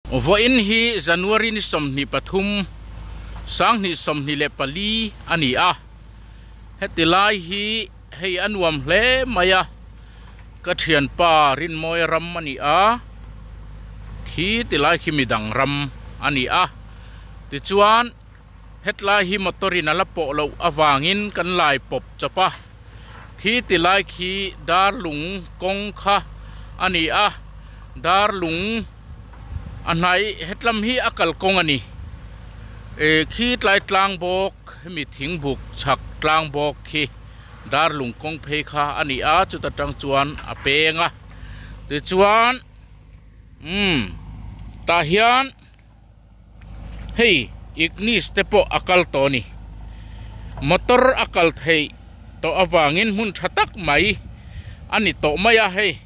Vawiin hi January ni 23, 2024 a ni a, heti lai hi hei a nuam hle mai a, ka thianpa Rinmawia ram a ni a, khi ti lai khi midang ram a ni a, tichuan hetlai hi motor in a la pawh loh avangin kan lai pawp chawp a, khi ti lai khi darlung kawng kha a ni a, darlung a hnai hetlam hi a kalkawng a ni eh khi tlai tlang bawk hemi thingbuk chhak tlang bawk khi darlung kawng phei kha a ni a chuta tang chuan a peng a tichuan umm tah hian. Hei Ignis te pawh a kal tawh a ni. Motor a kal theih tawh avangin hmun tha tak mai a ni tawh mai a hei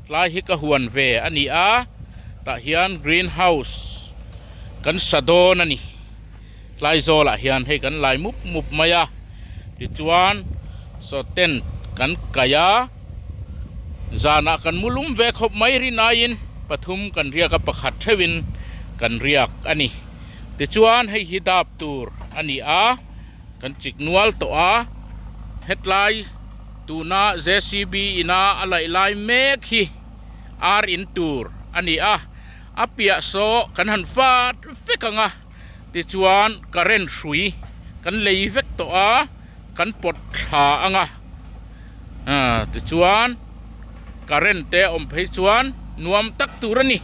tlai hi ka huan ve a ni a tah hian green house kan sa dawn a ni tlai zawlah hian hei kan lai mup mup mai a tichuan saw tent kan kaih a zanah kan mu lum ve khawp mai rinaiin pathum kan riak a pakhat theuhin kan riak a ni tichuan hei hi dap tur a ni a kan chik nual tawh a hetlai tuna J C B ina a laih lai mek hi ar in tur a ni a a piah saw kan han fat vek ang a tichuan current hrui kan lei vek tawh a. Kan pawt thla ang a, tichuan current te a awm phei chuan nuam tak tur a ni.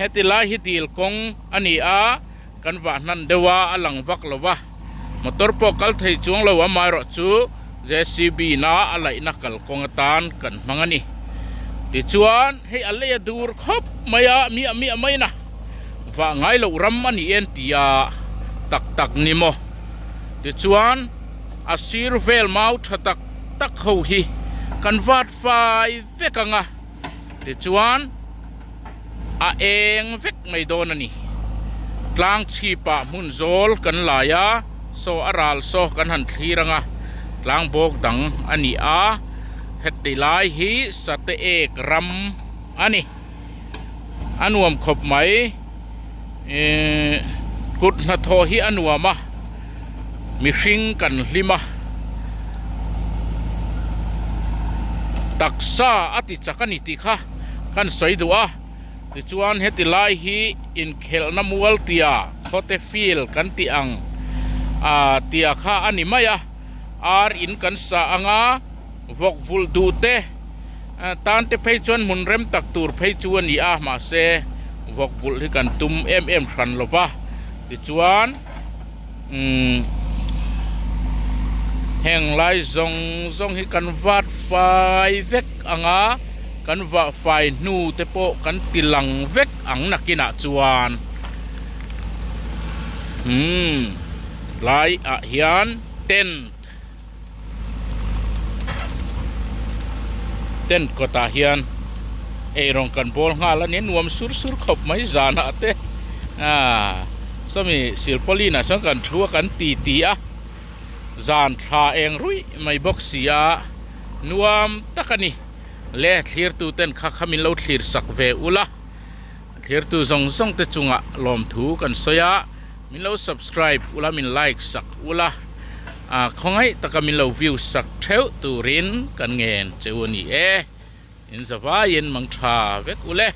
Heti lai hi dil kawng a ni a, kan vah hnan deuh a, a lang vak lo va, motor pawh kal thei chuang lo amaherawh chu JCB na a laihna kalkawng atan kan hmang a ni. Tichuan hei a lei a dur khawp mai a, miah miah maina vah ngai loh ram a ni en tia tak tak ni maw. Tichuan, a sir vel mau tha tak tak ho hi kan vat fai vek ang a, tichuan a eng vek mai dawn a ni. Tlang chhipah hmun zawl kan lai a, saw a ral saw kan han thlir ang a, tlang bawk dang a ni a, heti lai hi sate ek ram a ni. A nuam khawp mai. Ihh kut hnathawh hi a nuam a mihring kan hlim a taksa a ti chak a ni tih kha kan sawi duh a tichuan heti lai hi inkhelhna mual tia khawte field kan tih ang ah tia kha a ni mai a ar in kan sa ang a vawk vulh duh te Tan te phei chuan hmun rem tak tur phei chu a ni a, mahse vawk vulh hi kan tum em em hran lo va, tichuan umm heng lai zawng zawng hi kan vat fai vek ang a, kan vah fai hnu te pawh kan ti lang vek ang nakinah chuan umm tlai ah hian tent. Tent kawtah hian eirawng kan bawl nghal a ni nuam sur sur khawp mai zanah te aaa sawmi silpauline ah sawn kan thu a kan ti ti a zan thla eng ruih mai bawk si a nuam tak a ni le thlirtu ten kha kha min lo thlir sak ve ula thlirtu zawng zawng te chungah lawmthu kan sawi a. Min lo subscribe ula min like sak ula a khawngaih taka min lo view sak theuh turin kan ngen che u a ni e. In zavaiin mang tha vek ule.